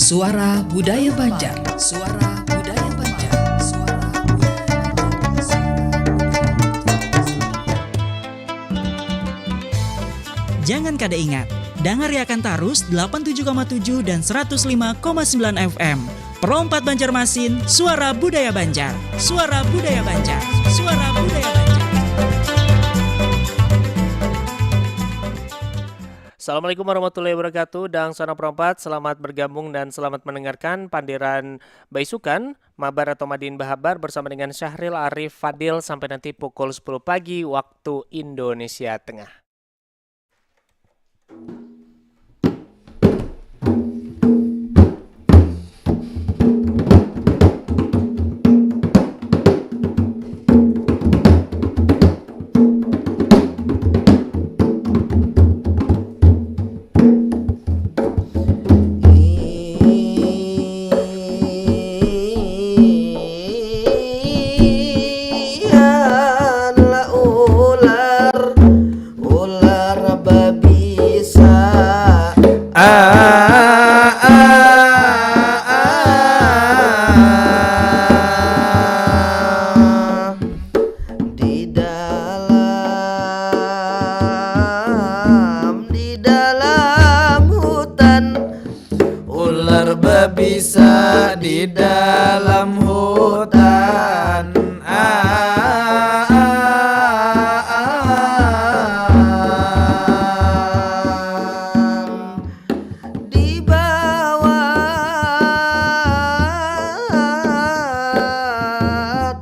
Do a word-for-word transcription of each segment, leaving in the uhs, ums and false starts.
Suara Budaya Banjar. Suara Budaya Banjar. Suara Budaya Banjar. Suara Budaya Banjar. Jangan kada ingat, dangariakan tarus delapan tujuh koma tujuh dan seratus lima koma sembilan F M. Pro empat Banjarmasin, Suara Budaya Banjar. Suara Budaya Banjar. Suara Budaya Banjar. Assalamualaikum warahmatullahi wabarakatuh. Dang sana perempat, selamat bergabung dan selamat mendengarkan pandiran baisukan, mabar atau madin bahabar bersama dengan Syahril Arif Fadil sampai nanti pukul sepuluh pagi waktu Indonesia Tengah. Ian la ular, ular babisa. Ah, ah, ah, ah. Di dalam, di dalam hutan, ular babisa di dalam hutan. Ah, ah, ah, ah. Di bawah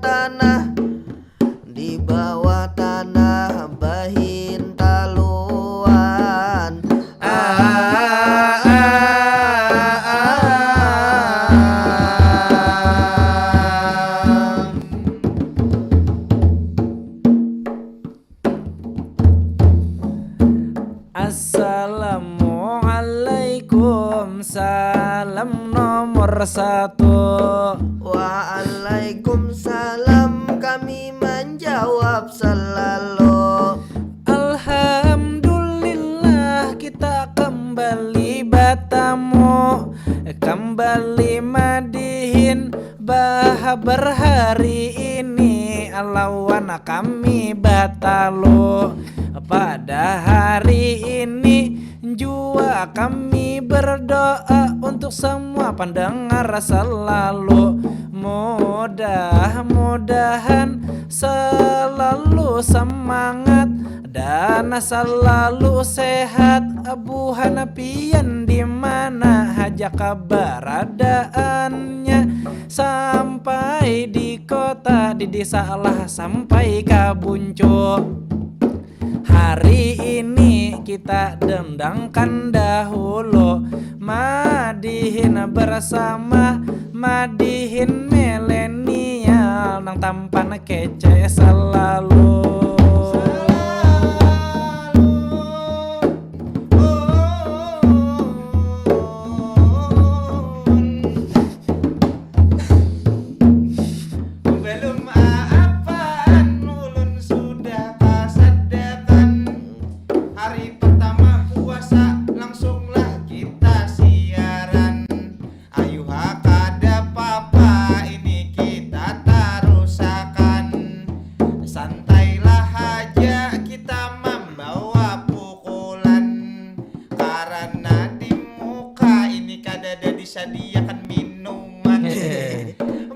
tanah, di bawah tanah bahintaluan. Ah, ah, ah, ah. Assalamualaikum, salam nomor satu. Waalaikumsalam, kami menjawab selalu. Alhamdulillah, kita kembali batamu, kembali madihin bahabar hari ini lawan kami batalu. Pada hari ini jua kami berdoa untuk semua pendengar selalu. Mudah-mudahan selalu semangat dan selalu sehat. Buhan pian di mana haja keberadaannya, sampai di kota, di desa lah sampai ka buncu. Hari ini kita dendangkan dahulu, madihin bersama, madihin milenial nang tampan kece selalu. Belum apaan ulun sudah kasadakan. Hari pertama puasa langsunglah kita siaran. Ayuha kada papa ini kita tarusakan. Santailah haja kita mambawa pukulan. Karana di muka ini kadada disadiakan minuman.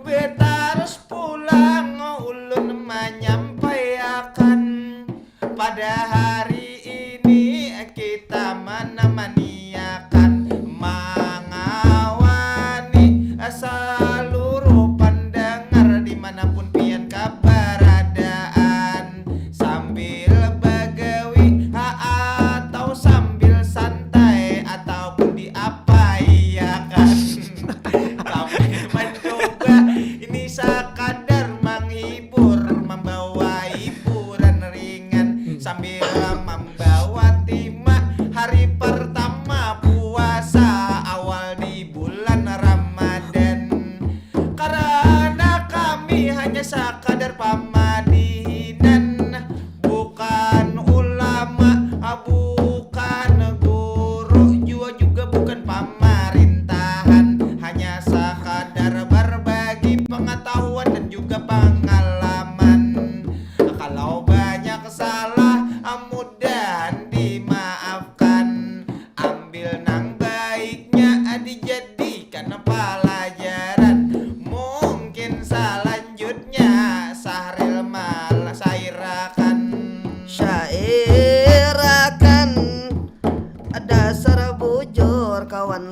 Betarus pulang ulun manyampaiakan, pada hari ini kita manamaniakan, mangawani saluruh pandangar di mana pun pian kabaradaan, sambil bagawi atau sambil santai ataupun diapaiakan. Kami mencoba ini sakadar menghibur, membawa hiburan ringan sambil membawa tema hari pertama puasa awal di bulan Ramadan. Karena kami hanya sakadar pamadihinan, bukan ulama, bukan guru, jua juga bukan pamarintahan.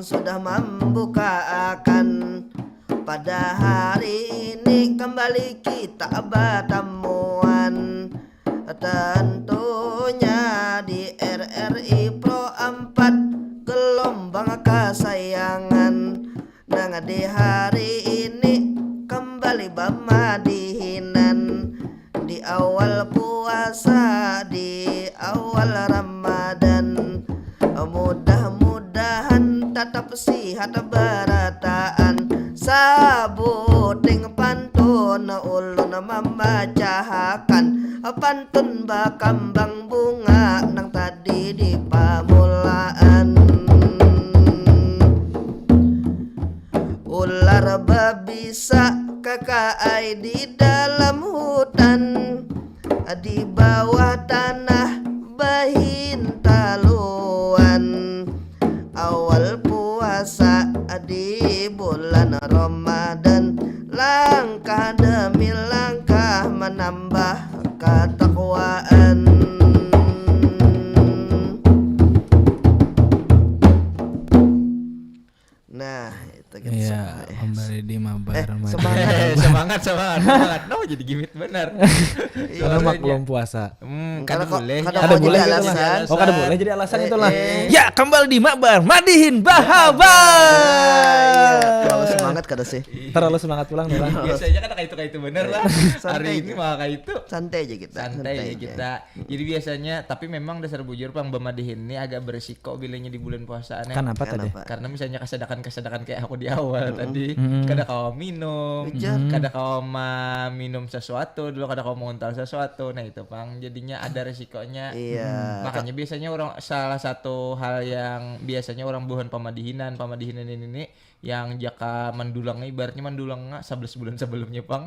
sudah membukakan. Pada hari ini kembali kita bertemuan. Tentunya di R R I Pro empat, gelombang kesayangan. Nang di hari ini kembali bamadihinan. Di awal puasa, di awal Ramadan. Mudah-mudahan tetap sihat barataan. Sabuting pantun ulun mamacahakan. Pantun bakambang bunga nang tadi di pamulaan. Ular babisa kakaai di dalam hutan, di bawah tanah bahintaluan. Awal puasa di bulan Ramadan, langkah demi langkah menambah ketakwaan. Nah, itu kita Iya, sama, ya. Kembali di Mabar. Eh, Mabar. semangat. Eh, semangat, semangat, semangat. No, jadi gimit benar. Karena maklum puasa. Hmm, Kada kada ko- boleh. kada Ada mau boleh jadi gitu lah. alasan. Oh, kada boleh jadi alasan Eh, itulah. eh. Ya, kembali di Mabar, madihin bahabar. Terlalu semangat kada sih? Terlalu semangat pulang nih lah. Biasanya kan kayak itu kayak itu bener lah. Santai Hari ini aja. Malah kayak itu. Santai aja kita. Santai aja kita. Jadi biasanya, tapi memang dasar bujur pang bamadihin ini agak beresiko bilanya di bulan puasa nih. Kenapa tadi? Kenapa? Karena misalnya kesadakan-kesadakan kayak aku di awal tadi, Mm-mm. kada kawa minum, Ujar. kada kawa ma- minum sesuatu dulu, kada kawa menguntal sesuatu, nah itu pang jadinya ada resikonya. Iya. Makanya biasanya orang, salah satu hal yang biasanya orang buhan pamadihinan, pamadihinan ini nih yang jaka mandulang, ibaratnya mandulang sebelas bulan sebelumnya pang,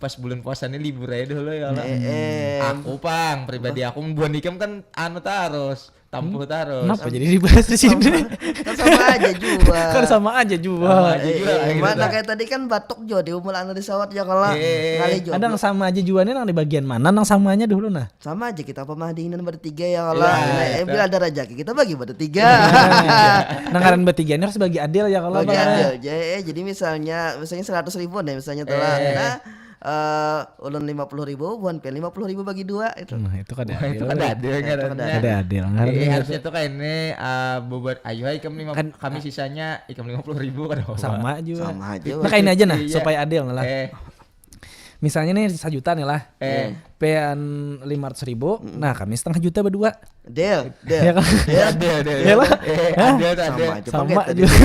pas bulan puasa ini libur aja dulu ya lah. Eh, eh. Aku pang pribadi aku buhan ikam kan anu tarus, tampuh tarus. Kenapa jadi dibahas di sini? Kan sama aja juga. Kan sama aja juga. Sama aja Eh, juga, eh, gitu mana dah. Kayak tadi kan batuk juga di umulan di sawat ya kalau Eh. kali juga. Ada yang sama aja juga nih, yang di bagian mana yang samanya dulu nah. Sama aja kita pamadihinan bertiga ya kalau Iya, nah, eh, itu. Bila ada rezeki kita bagi bertiga. Nah, karena bertiga ini harus bagi adil ya kalau Bagi Bang. adil aja, eh, jadi misalnya misalnya seratus ribu nih misalnya tuh lah. Eh. Nah, eh ulun lima puluh ribu, buhan pian lima puluh ribu bagi dua itu. Nah, itu kada Wah, itu adil. kada adil Itu kada ngarannya. Kada adil. Iya, Ngarannya harusnya tuh kayak ini, eh, bubuat ayu hai kami lima, Kan- kami sisanya ikam lima puluh ribu kada apa-apa. Sama juga. Sama aja. Nah, kayak ini aja nah, Iya. Supaya adil lah. Eh, Misalnya nih sejuta nih lah. Eh. Pian lima ratus ribu, nah kami setengah juta berdua. Deal, deal. Ya kan? Deal. Ada, ada. Iya lah. Eh, Hah? ada tuh, ada. Sama aja. Sama Pakai tadi. juga.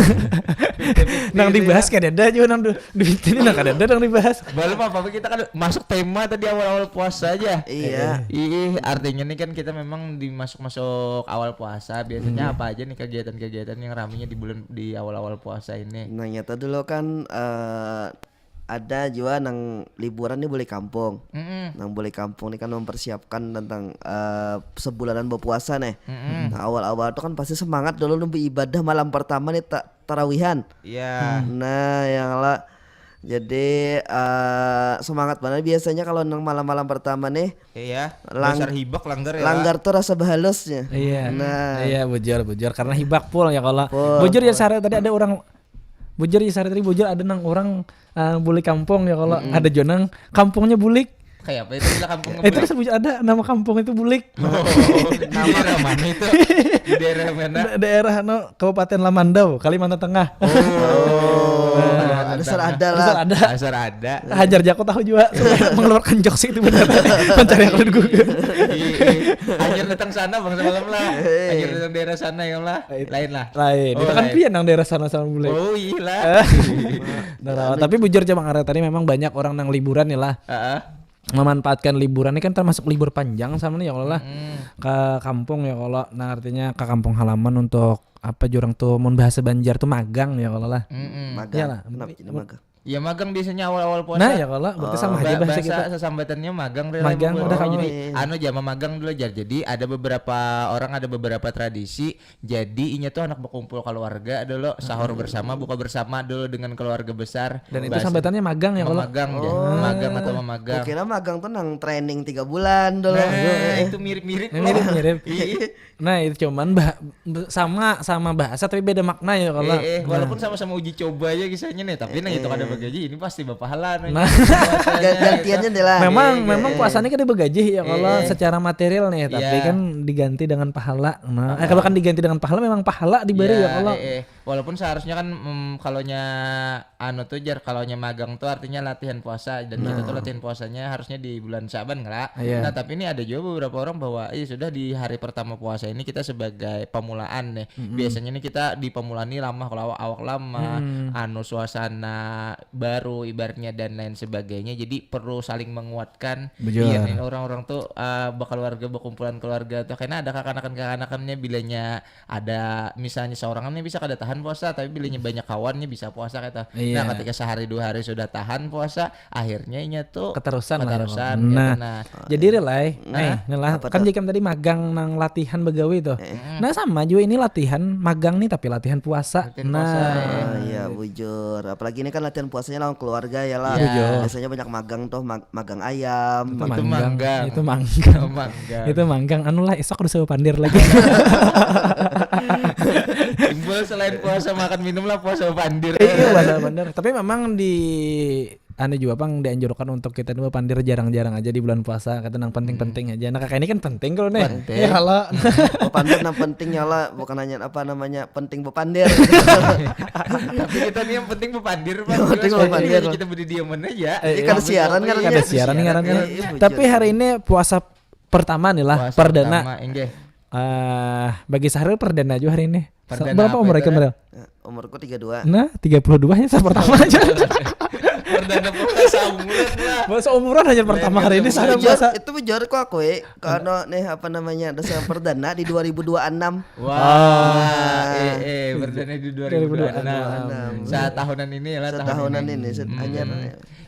Nang dibahas kada ada juga nang du- duit ini nang kada ada nang dibahas. Belum apa-apa, kita kan masuk tema tadi awal-awal puasa aja. Iya. Ih, artinya nih kan kita memang di masuk-masuk awal puasa. Biasanya apa aja nih kegiatan-kegiatan yang ramenya di bulan, di awal-awal puasa ini? Nah, nyata dulu kan eh, ada juga nang liburan nih boleh kampung. Mm-mm. Nang boleh kampung nih kan mempersiapkan tentang eh, sebulanan berpuasa nih. Mm-mm. Nah, awal-awal tuh kan pasti semangat dulu nu beribadah malam pertama nih ta- tarawihan. Iya. Nah, yang lah jadi eh, semangat banget biasanya kalau nang malam-malam pertama nih. Iya. Lang- Dasar hibak langgar ya. Langgar tuh rasa bahalusnya. Iya. Nah. Iya, bujur, bujur, karena hibak full ya kalau. Full, Bujur ya full. Sare, tadi ada orang bujur ya Sare, tadi bujur ada nang orang eh, buli kampung ya kalau, ada jonang kampungnya bulik. Kayak apa itu, bila kampung Itu terus bujur ada nama kampung itu bulik. Di daerah mana itu? Di daerah mana? Da- daerah no Kabupaten Lamandau, Kalimantan Tengah. Oh, ada serada lah. Dasar ada. Dasar ada. Hajar jago tahu juga supaya mengeluarkan jokes itu benar. Mencari aku di Google. Iya, iya. Hanyar datang sana bang semalam lah. Hanyar datang daerah sana ya lah. Lain lah. Lain. Oh, Itu kan lain. Pian yang daerah sana sama bule. Oh iya lah. Nah, tapi bujur aja Bang Arya, tadi memang banyak orang yang liburan nih lah. Heeh. Memanfaatkan liburan ini kan termasuk libur panjang sama nih ya kalau lah. Ke kampung ya kalau. Nah, artinya ke kampung halaman untuk apa jurang tuh mun bahasa Banjar tuh magang ya kalau lah. Mm-mm. Magang. Iyalah. Kenapa jadi magang? Ya magang biasanya awal-awal puasa. Nah, ya kalau berarti sama aja Ba- bahasa bahasa kita. Sesambatan nya magang Ril, Magang, mun udah, orang. oh. Jadi anu, jama magang dulu jar. Jadi ada beberapa orang, ada beberapa tradisi. Jadi inya tuh anak berkumpul keluarga dulu, sahur bersama, buka bersama dulu dengan keluarga besar. Dan itu Bahasa- sambatannya magang ya kalau. Memagang jar. Oh. Magang atau memagang. Kira magang tuh nang training tiga bulan dulu. Nah, itu mirip-mirip. Ini mirip-mirip. Iya. Nah, itu cuman bah- sama sama bahasa tapi beda makna ya kalau. Eh, eh, Nah. Walaupun sama-sama uji coba aja kisahnya nih, tapi nang itu kada bagaji, ini pasti bapahala nih. Nah. Puasanya. Ga- gantiannya deh lah. Memang Iya, memang iya. Puasanya kada bagaji ya kalau Iya. secara material nih, tapi Iya. Kan diganti dengan pahala. Nah, eh, kalau kan diganti dengan pahala memang pahala diberi ya Iya, kalau. Eh, eh. Walaupun seharusnya kan mm, kalau nya anu tuh jar, kalau nya magang tuh artinya latihan puasa, dan kita tuh latihan puasanya harusnya di bulan Syaban nggak? Iya. Nah, tapi ini ada juga beberapa orang bahwa iya sudah di hari pertama puasa ini kita sebagai pemulaan nih. Biasanya nih kita di pemulaan nih lamah, kalau awak, awak lamah, anu suasana baru ibaratnya dan lain sebagainya. Jadi perlu saling menguatkan. Bujur. Iya nih, orang-orang tuh eh, berkeluarga, berkumpulan keluarga tuh karena ada kakanakan-kakanakannya bilanya ada misalnya seorang nih bisa kada tahan puasa, tapi bilanya banyak kawannya bisa puasa kata. Iya. Nah, ketika sehari dua hari sudah tahan puasa, akhirnya inya tuh Keterusan lah ya, keterusan, Bang. gitu. Nah, Nah, jadi Rilai, Nah, eh, inilah apa kan tuh? Jikam tadi magang nang latihan begawi tuh. Nah, sama juga ini latihan magang nih tapi latihan puasa. Latihan Nah, puasa, Ah, iya bujur. Apalagi ini kan latihan puasanya lawan keluarga ya lah. Iya. Bujur. Biasanya banyak magang tuh, mag- magang ayam. itu Itu manggang. manggang. Itu manggang. Oh, manggang. Itu manggang. Anu lah esok harus pandir lagi. Timbul selain puasa makan minum lah, puasa pandir. Iya, puasa pandir. Tapi memang di anu juga pang dianjurkan untuk kita nih pandir jarang-jarang aja di bulan puasa, kata nang penting-penting aja. Nah, kakak ini kan penting kalau nih. Penting. Ya kalau Bepandir nang penting ya lah, bukan hanya apa namanya penting bepandir. Tapi kita nih yang penting bepandir, Pak. Yang penting Jelas, bepandir. Kita berdiaman aja. Eh, Ini kada iya. siaran kan Ada ini? siaran Iya, ngarannya. iya, bujur. Tapi hari ini puasa pertama nih lah, Puasa perdana. Pertama, inggih. Eh, bagi Sahril perdana juga hari ini. Perdana Berapa apa umur itu, ikam, Ril? Ril? Eh, Umurku tiga dua. Nah, tiga puluh dua ya saya pertama aja. Perdana puasa seumuran lah. Masa umuran aja pertama hari ini saya Bujur, puasa. itu bujur kok aku eh. Karena nih apa namanya, ada saya perdana di dua ribu dua enam. Wah, eh, eh, perdana di dua ribu dua enam. Dua ribu dua enam. Satahunan ini ya lah, Satahunan ini, set- hanya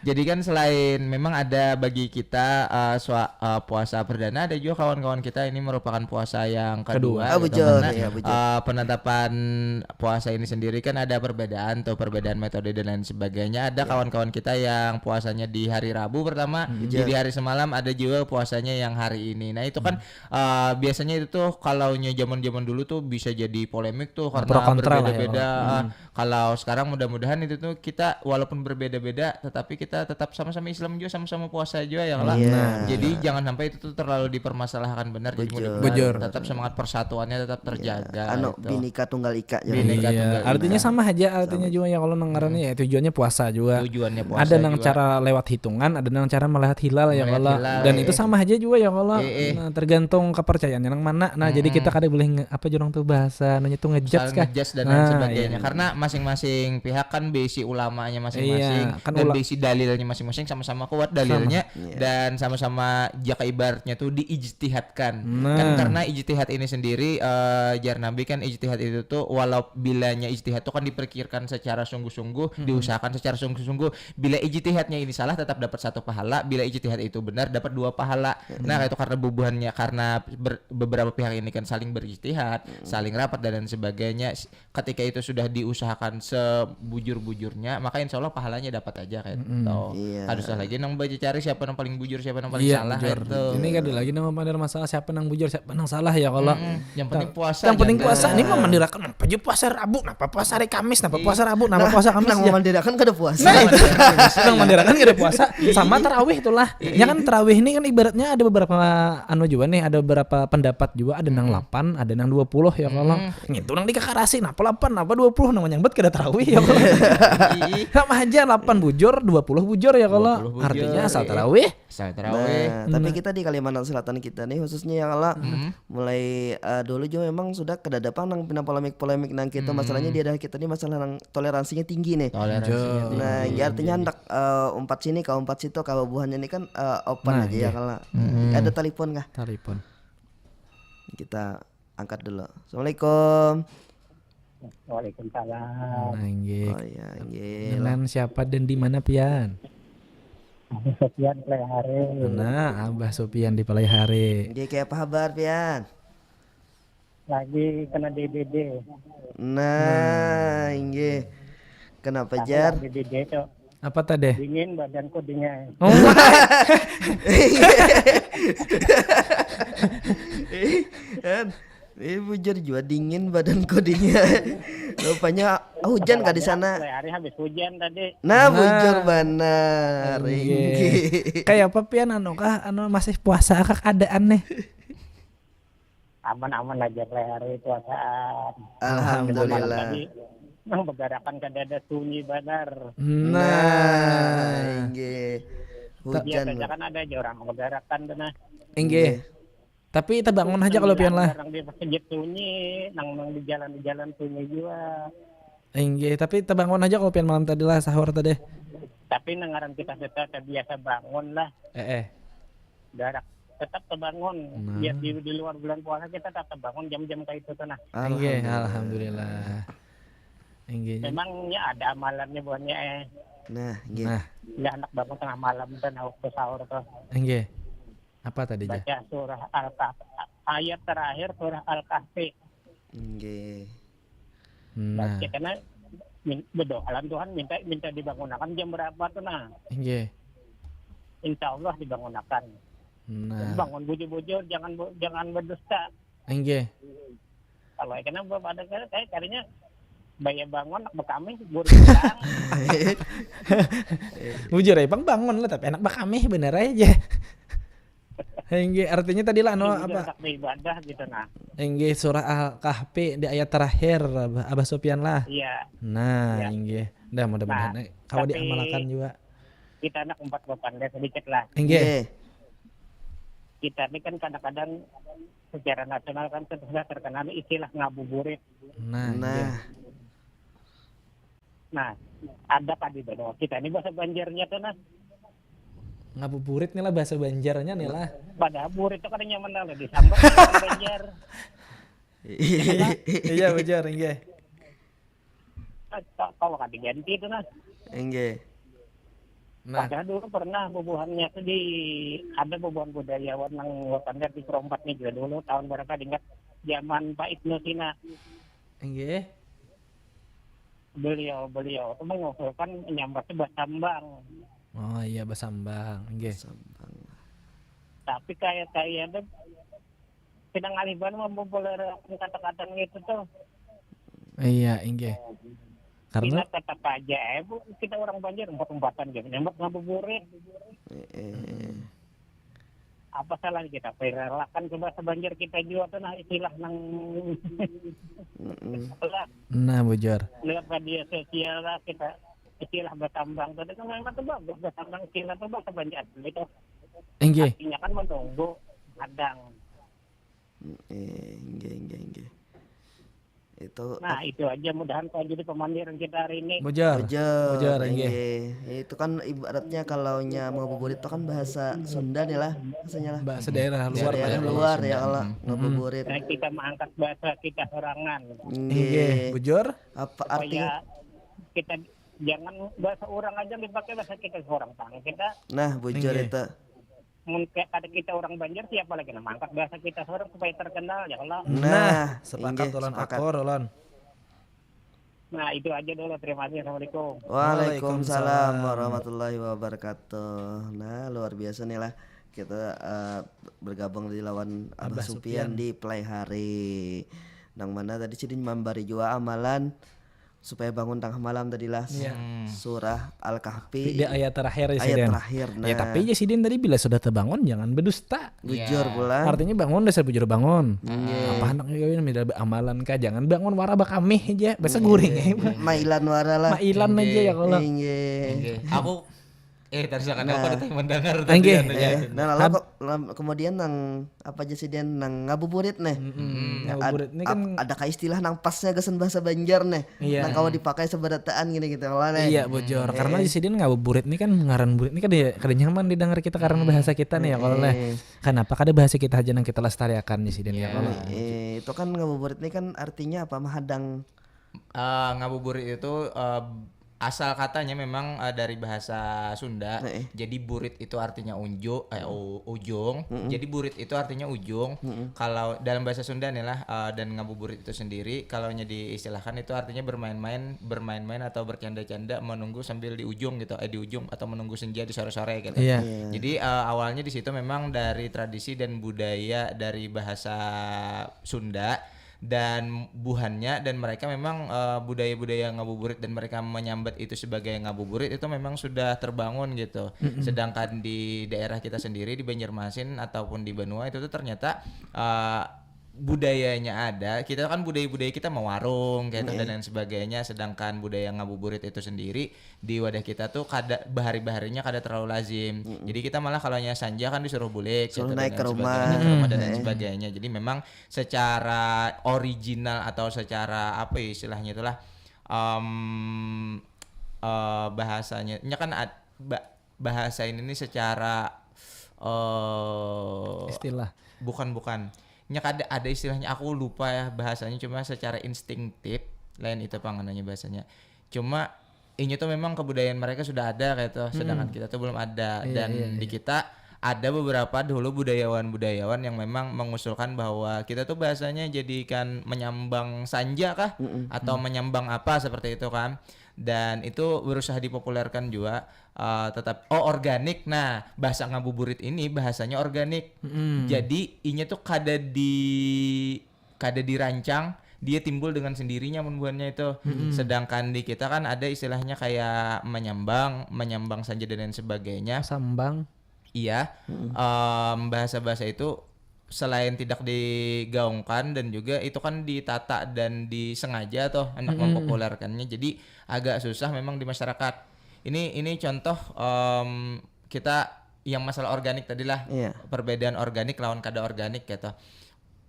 Jadi kan selain memang ada bagi kita eh, sua- eh, puasa perdana, ada juga kawan-kawan kita ini merupakan puasa yang Kedua. kedua. Ah, Gitu. bujur, Karena ya, bujur. eh, penetapan puasa ini sendiri kan ada perbedaan tuh, perbedaan metode dan lain sebagainya. Ada kawan-kawan kita yang puasanya di hari Rabu pertama, jadi hari semalam, ada juga puasanya yang hari ini. Nah, itu kan eh, biasanya itu tuh kalau nya zaman-zaman dulu tuh bisa jadi polemik tuh karena Pro kontra lah ya, berbeda-beda. Eh, Kalau sekarang mudah-mudahan itu tuh kita walaupun berbeda-beda tetapi kita tetap sama-sama Islam juga, sama-sama puasa juga ya lah. Iya. Jadi jangan sampai itu tuh terlalu dipermasalahkan, benar. Jadi Bujur. mudah-mudahan Bujur. tetap semangat persatuannya tetap terjaga. Anu Gitu. Bhinneka Tunggal Ika ya. Bhinneka Iya, Tunggal artinya Ika. Sama aja artinya juga ya kalau nang ngarannya ya tujuannya puasa juga. Tujuannya puasa Ada nang juga. Cara lewat hitungan, ada nang cara melihat hilal ya Melihat kalau. Hilal, Dan ya. Itu sama aja juga ya kalau. Eh, eh. Nah, tergantung kepercayaannya nang mana. Nah, jadi kita kada boleh nge- apa jurang tuh bahasa nanya tuh ngejudge Saling kah? ngejudge dan Nah, lain sebagainya. Iya. Karena masing-masing pihak kan bisi ulamanya masing-masing Iya, kan dan ula- bisi dalilnya masing-masing, sama-sama kuat dalilnya Iya. dan sama-sama jaka ibaratnya tuh diijtihadkan. Nah. Kan karena ijtihad ini sendiri eh, jar Nabi kan ijtihad itu tuh walau bilanya ijtihad tuh kan dipikirkan secara sungguh-sungguh, diusahakan secara sungguh-sungguh. Bila ijtihadnya ini salah tetap dapat satu pahala, bila ijtihad itu benar dapat dua pahala. Nah, itu karena bubuhannya karena ber- beberapa pihak ini kan saling berijtihad, saling rapat dan lain sebagainya. Ketika itu sudah diusahakan sebujur-bujurnya, maka insya Allah pahalanya dapat aja kayak gitu. Iya. Kada usah lagi nang baca cari siapa yang paling bujur, siapa yang paling Iya, salah bujur. Itu. Ini kada lagi nang mamandir masalah siapa nang bujur, siapa nang salah ya kalau. Yang penting puasa. Yang penting Janda. Puasa ini memandirakan apa aja puasa Rabu, napa puasa hari Kamis, napa puasa Rabu, napa puasa Kamis Nang aja. memandirakan kada puasa. Nah, itu. Nang mandirakan kada puasa sama tarawih itulah. Ya kan tarawih ini kan ibaratnya ada beberapa anu juga nih, ada beberapa pendapat juga, ada nang lapan, ada nang dua puluh ya kalau. Ngitu nang dikakarasi napa lapan, napa dua puluh, nang menyambat kada tarawih ya kalau. Sama aja lapan bujur, dua puluh bujur ya kalau. Dua puluh bujur, Artinya asal iya. Tarawih. Asal tarawih. Nah, tapi kita di Kalimantan Selatan kita nih khususnya ya kalau mulai eh, dulu juga memang sudah kada ada pang nang pina polemik-polemik nang kita, masalahnya di daerah kita nih masalah nang toleransinya tinggi nih. Toleransinya tinggi. Nah, ya artinya hendak eh, umpat sini ke umpat situ, ke bubuhannya ini kan eh, open Nah, aja ya iya. kalau ada telepon kah? Telepon. Kita angkat dulu. Assalamualaikum. Waalaikumsalam. Nah, inggih. Oh ya, inggih. Dengan siapa dan di mana pian? Abah Sofian Pelaihari. Nah, Abah Sofian di Pelaihari. Inggih, kayak apa kabar pian? Lagi kena D B D. Nah, inggih. Kenapa jar? D B D itu Apa tadi? Dingin badanku dingin. Oh, Eh, kan? Eh, bujur juga dingin badan kodinya. Rupanya hujan kah di sana? Hari habis hujan tadi. Nah, Nah. Bujur banar. Inggih. Inggih. Kayak apa pian anu kah? Anu masih puasa kah keadaan nih? Aman-aman aja hari puasaan. Alhamdulillah. Tadi nang begarakan kada ada sunyi banar. Nah, Nah, inggih. Biasanya Hujan. Kan ada aja orang begarakan tuh nah. Inggih. Tapi kita bangun aja kalau pian lah. Orang di masjid sunyi, nang nang di jalan di jalan sunyi juga. Inggih, tapi kita bangun aja kalau pian malam tadi lah sahur tadi. Tapi nang ngaran kita sudah terbiasa bangun lah. Eh, eh. Garak tetap terbangun. Nah. Biar di, di luar bulan puasa kita tetap bangun jam-jam kayak itu tuh nah. Inggih, alhamdulillah. Inggih. Memangnya ada amalannya buahnya eh. Nah, inggih. Nah, Ya anak bangun tengah malam tuh nah waktu sahur tuh. Inggih. Apa tadi, Jah? Baca surah Al-Kahfi. Ayat terakhir surah Al-Kahfi. Inggih. Nah, Baca karena min- berdoa lah Tuhan minta minta dibangunakan jam berapa tuh nah. inggih. Insya Allah dibangunakan. Nah, Bangun bujur-bujur jangan bu- jangan berdusta. inggih. Kalau kenapa pada kayak kayaknya bayar bangun nak bekami guru bilang. Bujur ya, Bang, bangun lah, tapi anak bakamih bener aja. Inggih, artinya tadi lah anu Bujur apa? Nak beribadah gitu nah. Inggih, surah Al-Kahfi di ayat terakhir, Abah, Abah Sofian lah. Iya. Nah, Ya. inggih. Dah, mudah-mudahan Nah, eh, kalau tapi- diamalkan juga. Kita nak empat papan deh sedikit lah. Inggih. Inggih. Kita ini kan kadang-kadang secara nasional kan sudah terkenal istilah ngabuburit. Nah, inggih. Nah, Nah, ada tadi Beno. Kita ini bahasa Banjarnya tuh nah. Ngabuburit nih lah bahasa Banjarnya nih lah. Padahal burit itu kan nyaman lah disambat orang Banjar. Iya, bujur, inggih. Kalau kan diganti itu nah. Inggih. Nah, Padahal dulu pernah bubuhannya tuh di ada bubuhan budayawan yang Wapander di Perompat nih juga dulu tahun berapa diingat zaman Pak Ibnu Sina. inggih. Beliau beliau tuh mengusulkan nyambat tuh basambang. Oh iya, basambang. Inggih. Sambang. Tapi kayak kayak tuh kita ngalih banget mempopulerkan kata-kata gitu tuh. Iya, inggih. Karena Karena tetap aja eh bu, kita orang Banjar empat-empatan gitu nyambat ngabuburit. Eh, eh. Apa salahnya kita perlakan ke bahasa Banjar kita juga tuh nah istilah nang Mm-mm. lah nah, bujur. Lewat media sosial lah kita istilah basambang tadi kan memang tuh bagus basambang istilah tuh bahasa Banjar gitu. Inggih. Artinya kan menunggu kadang. Eh, inggih, inggih, inggih. Itu Nah itu aja mudahan kau jadi pemandiran kita hari ini. Bujur. Bujur, Bujur, inggih. inggih. Itu kan ibaratnya kalau nya ngabuburit itu kan bahasa Sunda nih lah, bahasanya lah. Bahasa daerah luar Daerah lah ya. luar ya Sunda. kalau Mm-mm. ngabuburit. Nah, kita mengangkat bahasa kita sorangan. Inggih, Inggih. bujur. Apa artinya? Supaya kita jangan bahasa orang aja dipakai bahasa kita orang pang kita Nah, bujur Inggih. Itu. Mun kayak kada kita orang Banjar siapa lagi nang mangkat bahasa kita sorang supaya terkenal ya Allah. Nah, Sepakat inggih, ulun, sepakat. Akur ulun. Nah itu aja dulu, terima kasih, assalamualaikum. Waalaikumsalam warahmatullahi wabarakatuh. Nah, luar biasa nih lah kita eh, bergabung di lawan Abah Abah Supian Supian. Di Pelaihari. Nang mana tadi sidin mambari jua amalan supaya bangun tengah malam tadi lah. Iya. Surah Al-Kahfi. Di ayat terakhir ya, Ayat sidin. Terakhir. Nah, Ya tapi ya sidin tadi bila sudah terbangun jangan berdusta. Bujur pulang. Artinya bangun dasar bujur bangun. Inggih. Apa hendak kawin bila amalan kah jangan bangun wara bakamih aja. Bahasa guring ya. Mailan wara lah. Mailan aja ya kalau. Inggih. Inggih. Aku eh tadi seakan aku Nah. ada yang mendengar Inggih. tadi. Eh, Anu. nah lalu Hab- ke- lam- kemudian nang apa aja sidin nang ngabuburit nih. Mm-mm. Ad- Ngabuburit ini kan ap- adakah istilah nang pasnya gasan bahasa Banjar nih? Iya. Nang kawa dipakai seberataan gini gitu lah nih. Iya bujur. Karena di sidin ngabuburit ini kan ngaran burit ini kada kada nyaman didengar kita karena bahasa kita nih ya kalau leh. Eh, Kenapa kada bahasa kita aja nang kita lestariakan di sidin ya kalau. eh, itu kan ngabuburit ini kan artinya apa? Mahadang. Eh, ngabuburit itu, eh, asal katanya memang, eh, dari bahasa Sunda. Heeh. Jadi burit itu artinya unju, eh, u- ujung. Jadi burit itu artinya ujung. Kalau dalam bahasa Sunda nih lah, eh, dan ngabuburit itu sendiri, kalau nya diistilahkan itu artinya bermain-main, bermain-main atau bercanda-canda menunggu sambil di ujung gitu, eh, di ujung atau menunggu senja di sore-sore gitu. Iya. Jadi, eh, awalnya di situ memang dari tradisi dan budaya dari bahasa Sunda dan buhannya, dan mereka memang, eh, budaya-budaya ngabuburit dan mereka menyambat itu sebagai ngabuburit itu memang sudah terbangun gitu. Sedangkan di daerah kita sendiri di Banjarmasin ataupun di Banua itu tuh ternyata, eh, budayanya ada. Kita kan budaya-budaya kita mewarung gitu dan lain sebagainya, sedangkan budaya ngabuburit itu sendiri di wadah kita tuh kada bahari-baharinya kada terlalu lazim. Jadi kita malah kalau nya sanja kan disuruh bulik gitu Suruh naik dan ke lain rumah. sebagainya, ke rumah dan lain sebagainya. Jadi memang secara original atau secara apa ya istilahnya itulah, em, eh, bahasanya nya kan ad- ba- bahasa ini nih secara eh Istilah. bukan bukan nya kada ada istilahnya, aku lupa ya bahasanya, cuma secara instinktif lain itu panganannya bahasanya. Cuma inya tuh memang kebudayaan mereka sudah ada kayak tuh, sedangkan kita tuh belum ada. Iya, Dan iya, di kita ada beberapa dulu budayawan-budayawan yang memang mengusulkan bahwa kita tuh bahasanya jadikan menyambang sanja kah atau menyambang apa seperti itu kan. Dan itu berusaha dipopulerkan juga, eh, tetap oh organik. Nah, bahasa ngabuburit ini bahasanya organik. Jadi inya tuh kada di kada dirancang, dia timbul dengan sendirinya mun buhannya itu. Sedangkan di kita kan ada istilahnya kayak menyambang, menyambang sanja dan lain sebagainya. Sambang. Iya, em, bahasa-bahasa itu selain tidak digaungkan dan juga itu kan ditata dan disengaja tuh hendak mempopulerkannya. Jadi agak susah memang di masyarakat. Ini ini contoh, em, kita yang masalah organik tadi lah. Iya. Perbedaan organik lawan kada organik gitu.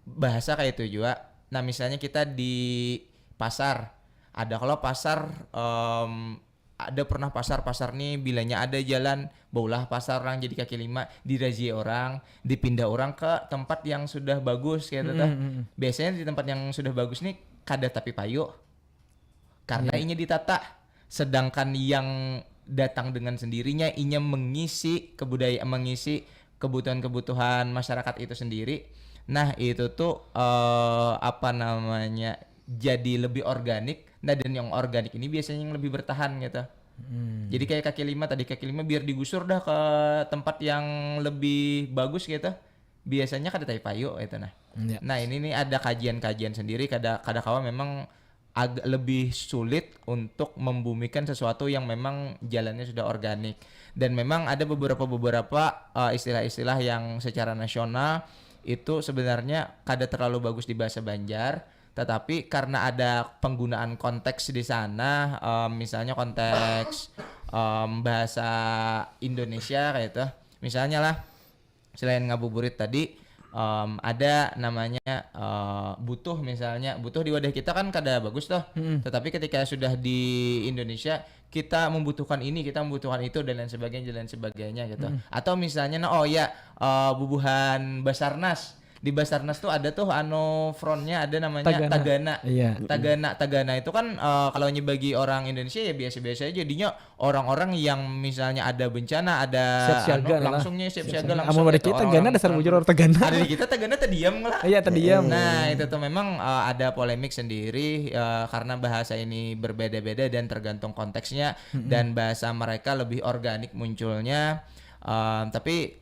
Bahasa kayak itu juga. Nah, misalnya kita di pasar, ada kalau pasar, em, ada pernah pasar-pasar nih bilanya ada jalan baulah pasar orang jadi kaki lima, dirazia orang, dipindah orang ke tempat yang sudah bagus kayak itu tuh. Biasanya di tempat yang sudah bagus nih kada tapi payu karena inya ditata. Sedangkan yang datang dengan sendirinya inya mengisi kebudayaan, mengisi kebutuhan-kebutuhan masyarakat itu sendiri. Nah, itu tuh, eh, apa namanya, jadi lebih organik. Nah, dan yang organik ini biasanya yang lebih bertahan gitu. Jadi kayak kaki lima tadi, kaki lima biar digusur dah ke tempat yang lebih bagus gitu. Biasanya kada tapi payu gitu nah. Iya. Nah, ini nih ada kajian-kajian sendiri, kada kada kawa memang agak lebih sulit untuk membumikan sesuatu yang memang jalannya sudah organik. Dan memang ada beberapa beberapa, eh, istilah-istilah yang secara nasional itu sebenarnya kada terlalu bagus di bahasa Banjar, tetapi karena ada penggunaan konteks di sana, em, misalnya konteks, em, bahasa Indonesia kayak itu, misalnya lah selain ngabuburit tadi, em, ada namanya, eh, butuh misalnya. Butuh di wadah kita kan kada bagus tuh. Tetapi ketika sudah di Indonesia, kita membutuhkan ini, kita membutuhkan itu dan lain sebagainya dan lain sebagainya gitu. Atau misalnya, nah, oh ya, eh, bubuhan Basarnas. Di Basarnas tuh ada tuh anu frontnya ada namanya Tagana. Tagana. Iya. Tagana, Tagana itu kan, eh, kalau bagi orang Indonesia ya biasa-biasa aja. Jadinya orang-orang yang misalnya ada bencana, ada Siap siaga anu, lah. Langsungnya siap siaga langsung. Amun ada Gitu, kita orang-orang Tagana dasar perang. Bujur orang Tagana. Ada di kita Tagana tadiam lah. Iya, tadiam. Nah, itu tuh memang, eh, ada polemik sendiri, eh, karena bahasa ini berbeda-beda dan tergantung konteksnya dan bahasa mereka lebih organik munculnya. Em, tapi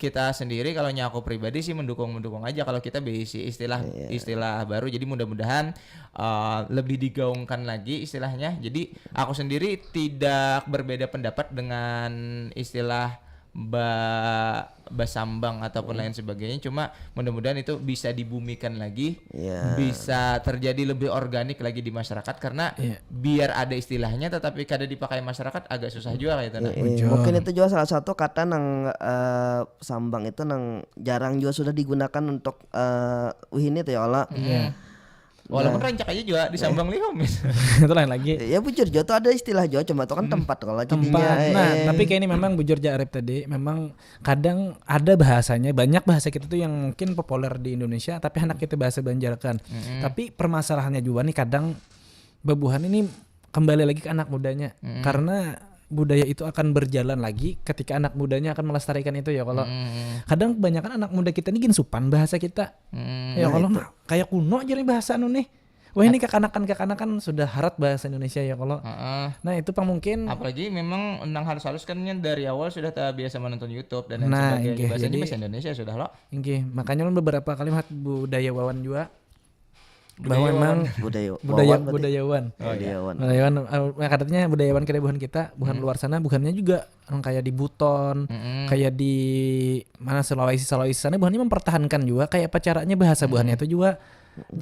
kita sendiri kalau nya aku pribadi sih mendukung-mendukung aja kalau kita berisi istilah istilah baru. Jadi mudah-mudahan, eh, lebih digaungkan lagi istilahnya. Jadi aku sendiri tidak berbeda pendapat dengan istilah ba basambang ataupun lain sebagainya. Cuma mudah-mudahan itu bisa dibumikan lagi, Iya. bisa terjadi lebih organik lagi di masyarakat karena Iya. biar ada istilahnya tetapi kada dipakai masyarakat agak susah juga kayak itu nah. Eh, mungkin itu juga salah satu kata nang eh, sambang itu nang jarang juga sudah digunakan untuk eh wih ini tuh ya Allah. Iya. Walaupun rancak aja juga disambang lihum. Itu lain lagi. Ya bujur juga tuh ada istilah juga cuma itu kan tempat kalau Tempat. jadinya. Nah, eh, tapi kayak ini memang bujur ja Arif tadi, memang kadang ada bahasanya, banyak bahasa kita tuh yang mungkin populer di Indonesia tapi hendak kita bahasa Banjarkan. Tapi permasalahannya juga nih kadang Bebuhan ini kembali lagi ke anak mudanya. Karena budaya itu akan berjalan lagi ketika anak mudanya akan melestarikan itu ya kalau. Kadang kebanyakan anak muda kita ini gin supan bahasa kita. Ya kalau kayak kuno aja nih bahasa anu nih. Wah ini kekanakan-kekanakan sudah harat bahasa Indonesia ya kalau. Nah itu pang mungkin. Apalagi memang nang halus-halus kan dari awal sudah biasa menonton YouTube dan lain nah, sebagainya. Bahasanya bahasa Indonesia sudah loh. Inggih, makanya beberapa kali melihat budaya Wawan juga bahwa memang budaya budaya budayawan. Budayawan. Budayawan, eh, katanya budayawan kira buhan kita, buhan luar sana, buhannya juga orang kayak di Buton, kayak di mana Sulawesi Sulawesi sana buhannya mempertahankan juga kayak apa caranya bahasa buhannya itu juga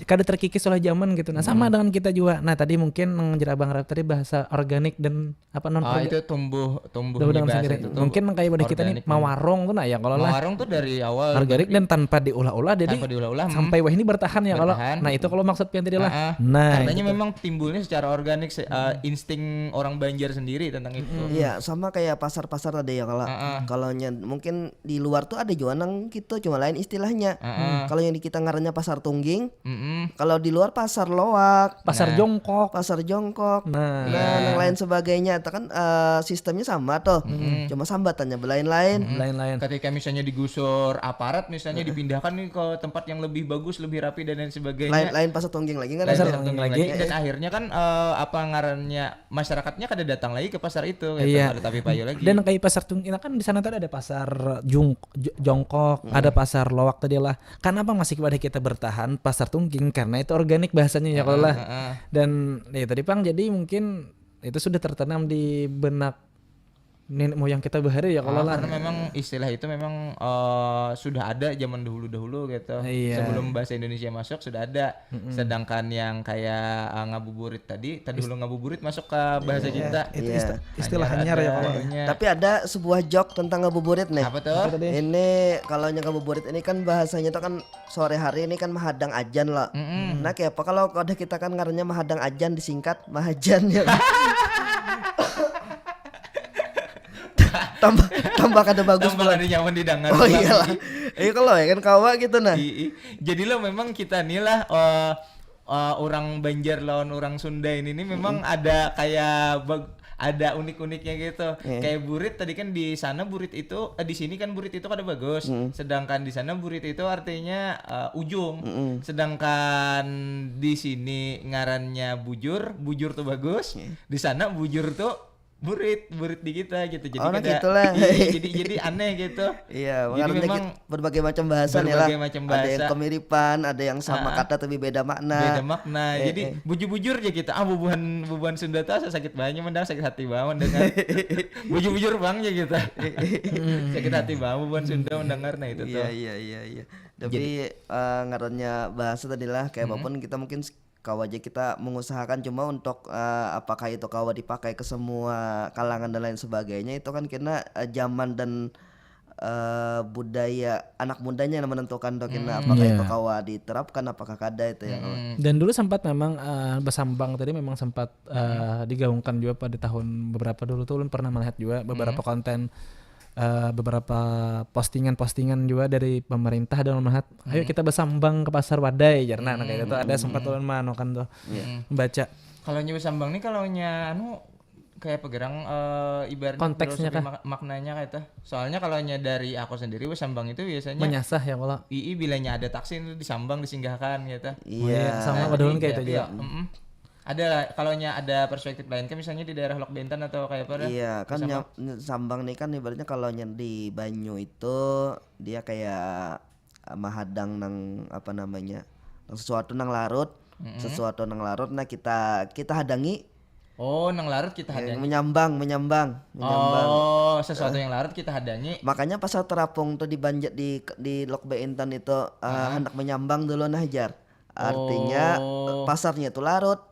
kada terkikis oleh zaman gitu. Nah sama dengan kita juga. Nah tadi mungkin yang jerabang rap tadi bahasa organik dan apa non oh, itu tumbuh tumbuh dengan sendiri. Itu mungkin kayak pada kita nih mawarong tuh nah ya kalau lah mawarong tuh dari awal organik dan tanpa diulah-ulah jadi tanpa diulah-ulah, sampai wah ini bertahan ya kalau nah itu kalau maksud pian tadi lah. Nah, nah katanya itu. Memang timbulnya secara organik uh, insting orang Banjar sendiri tentang itu. Iya, sama kayak pasar-pasar tadi ya kalau uh-uh. Kalau mungkin di luar tuh ada juga nang gitu cuma lain istilahnya. Uh-uh. Kalau yang di kita ngarannya pasar tungging, mm-mm. Kalau di luar pasar loak, pasar nah. Jongkok, pasar jongkok, nah, nah yang lain sebagainya itu kan uh, sistemnya sama tuh, mm-hmm. Cuma sambatannya berlain-lain. Mm-hmm. Lain-lain. Ketika misalnya digusur aparat, misalnya mm-hmm. Dipindahkan nih ke tempat yang lebih bagus, lebih rapi dan lain sebagainya. Lain, lain pasar tungging lagi kan? Lain pasar tungging lagi. Dan akhirnya kan uh, apa ngarannya masyarakatnya kada datang lagi ke pasar itu, gitu. Iya. Ada tapi payu lagi. Dan kayak pasar tungging kan di sana tuh ada pasar jung, jongkok, mm-hmm. Ada pasar loak tadi lah. Kenapa masih pada kita bertahan pasar tungging karena itu organik bahasanya ya kalau lah. Dan ya tadi pang jadi mungkin itu sudah tertanam di benak nenek moyang kita bahari ya kalau lah. Karena memang istilah itu memang uh, sudah ada zaman dahulu-dahulu gitu. Iya. Sebelum bahasa Indonesia masuk sudah ada. Mm-mm. Sedangkan yang kayak uh, ngabuburit tadi, tadi dulu ngabuburit masuk ke bahasa iya. Kita. Itu iya. Istilah hanyar ya kalau. Tapi ada sebuah joke tentang ngabuburit nih. Apa tuh? Apa tadi? Ini kalau ngabuburit ini kan bahasanya tuh kan sore hari ini kan mahadang ajan lah. Mm-mm. Nah kayak apa kalau udah kita kan ngarannya mahadang ajan disingkat mahajan ya. Tambah tambah kada bagus tambah kada nyaman didengar. Oh iyalah. Iya kalau ya kan kawa gitu nah. Jadi lo memang kita nih lah uh, uh, orang Banjar lawan orang Sunda ini nih memang mm-hmm. Ada kayak bag- ada unik-uniknya gitu. Yeah. Kayak burit tadi kan di sana burit itu eh, di sini kan burit itu kada bagus. Mm. Sedangkan di sana burit itu artinya uh, ujung. Mm-mm. Sedangkan di sini ngarannya bujur, bujur tuh bagus. Yeah. Di sana bujur tuh burit, burit di kita gitu. Jadi oh, kita, gitu lah. Iya, jadi jadi aneh gitu. Iya, jadi memang berbagai macam bahasa nih lah. Berbagai macam bahasa. Ada yang kemiripan, ada yang sama uh, kata tapi beda makna. Beda makna. Eh, jadi eh. Bujur-bujur aja kita. Ah bubuhan bubuhan Sunda tuh asa sakit banget mendengar sakit hati banget mendengar. Bujur-bujur bang aja kita. Sakit hati banget bubuhan Sunda mendengar nah itu tuh. Iya iya iya iya. Tapi jadi, uh, ngarannya bahasa tadi lah kayak hmm. Apapun kita mungkin kawa aja kita mengusahakan cuma untuk uh, apakah itu kawa dipakai ke semua kalangan dan lain sebagainya itu kan karena uh, zaman dan uh, budaya anak mudanya yang menentukan tuh kena hmm, apakah yeah. Itu kawa diterapkan apakah kada itu ya hmm. Dan dulu sempat memang uh, bersambang tadi memang sempat uh, hmm. Digaungkan juga pada tahun beberapa dulu tuh ulun pernah melihat juga beberapa hmm. Konten uh, beberapa postingan-postingan juga dari pemerintah dan melihat ayo hmm. Kita bersambang ke pasar wadai jarna hmm. Nah kayak itu ada sempat ulun manokan tuh yeah. Baca kalau nyewa sambang nih kalau nya anu kayak pegerang uh, ibaratnya konteksnya kan mak- maknanya kayak itu soalnya kalau nya dari aku sendiri wes sambang itu biasanya menyasah ya kalau ii bilanya ada taksi itu disambang disinggahkan gitu iya oh, iya. Sama nah, padahal kayak itu juga ya, mm-mm. Ada lah kalau nya ada perspektif lain kan misalnya di daerah Lok Benten atau kayak apa iya kan sambang. Sambang nih kan ibaratnya kalau nya di banyu itu dia kayak mahadang nang apa namanya nang sesuatu nang larut mm-hmm. Sesuatu nang larut nah kita kita hadangi oh nang larut kita hadangi menyambang menyambang menyambang oh sesuatu yang larut kita hadangi makanya pasar terapung tuh di banjir di di Lok Benten itu uh, uh-huh. Hendak menyambang dulu nah jar artinya oh. Pasarnya itu larut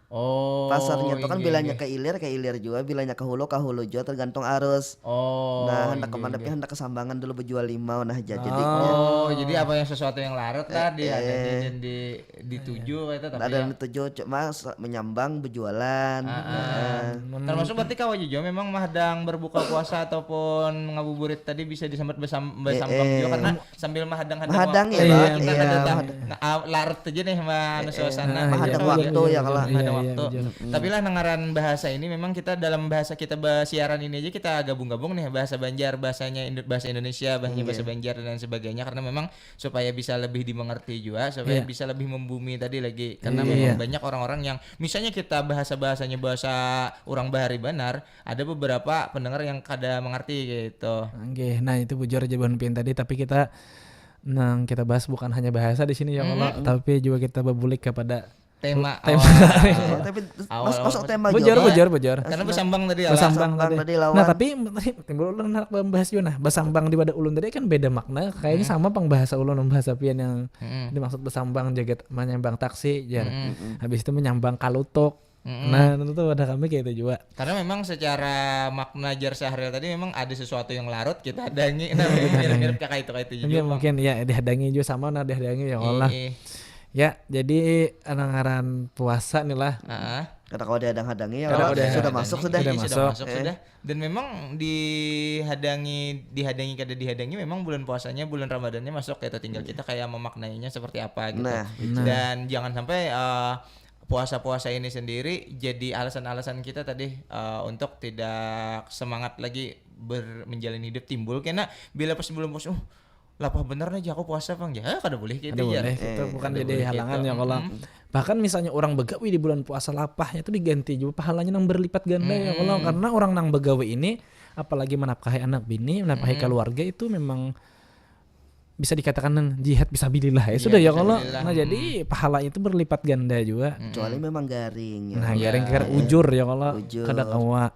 Oh, pasarnya tuh kan bilanya ke ilir, ke ilir juga, bilanya ke hulu, ke hulu juga tergantung arus. Oh, nah, hendak kemana pi hendak kesambangan dulu berjual limau nah jadi. Oh, jadi apa yang sesuatu yang larut lah eh, di eh. Ada di, di dituju itu tapi ada ya. Dituju cuma menyambang berjualan. Ah, ah. Nah. Termasuk berarti kau juga memang mahadang berbuka puasa ataupun ngabuburit tadi bisa disambat bersam, bersambang eh, eh. Juga karena sambil mahadang-hadang mahadang ya, ya, kita iya, ada mahadang. Nah, ah, larut aja nih mana eh, suasana eh, mahadang iya, waktu iya, ya kalau iya, mahadang Iya, waktu. Tapi lah, nang ngaran bahasa ini memang kita dalam bahasa kita basiaran ini aja kita gabung-gabung nih, bahasa Banjar, bahasanya Indo- bahasa Indonesia, bahasanya bahasa Banjar dan lain sebagainya, karena memang supaya bisa lebih dimengerti juga, supaya bisa lebih membumi tadi lagi. Karena memang banyak orang-orang yang misalnya kita bahasa-bahasanya bahasa orang bahari banar, ada beberapa pendengar yang kada mengerti gitu. Oke, nah itu bujur aja buhan pian tadi, tapi kita nang kita bahas bukan hanya bahasa di sini ya Allah, tapi juga kita berbulik kepada Tema Tema. awal. Oh, tapi Awal, mas- masuk awal. tema Bujur, juga. Bujur, bujur. Karena bersambung tadi lah. Bersambung Bersambung tadi. Tadi lawan. Nah, tapi tadi timbul ulun handak membahas juga nah. Bersambung di pada ulun tadi kan beda makna. Kayaknya sama pang bahasa ulun dan bahasa pian yang Mm-mm. dimaksud bersambung jagat menyambang taksi jar. Mm-mm. Habis itu menyambang kalutuk. Mm-mm. Nah, tentu tuh pada kami kayak itu juga. Karena memang secara makna jar Sahril tadi memang ada sesuatu yang larut kita hadangi. Nah, mirip-mirip kayak itu kayak itu Iya, juga. mungkin ya dihadangi juga sama nah dihadangi ya Allah. Iya. Ya, jadi nang ngaran puasa nih lah. Heeh. Kada kawa dihadang-hadangi ya. Kada Kalau kawa dihadang-hadangi. Sudah masuk sudah. Sudah Iya, masuk. Sudah. Dan memang dihadangi dihadangi kada dihadangi memang bulan puasanya bulan Ramadannya masuk, kayak itu tinggal kita kayak memaknainya seperti apa gitu. Nah, Nah. Dan jangan sampai eh, puasa-puasa ini sendiri jadi alasan-alasan kita tadi eh, untuk tidak semangat lagi ber menjalani hidup timbul kena bila pas bulan puasa, uh, lapah bener nih aku puasa apa enggak? Eh, kada boleh gitu Kada ya. boleh, itu Eh, bukan kada jadi boleh halangan gitu. Ya kalau Mm-mm. bahkan misalnya orang begawi di bulan puasa lapahnya itu diganti juga pahalanya nang berlipat ganda ya Mm-mm. kalau karena orang nang begawi ini apalagi menafkahi anak bini, menafkahi Mm-mm. keluarga itu memang bisa dikatakan nang jihad fisabilillah ya Iya, sudah ya kalau fisabilillah. Nah, jadi pahalanya itu berlipat ganda juga. Mm-mm. Kecuali memang garing ya. Nah, garing kira ujur ya kalau Ujur. Kada kawa.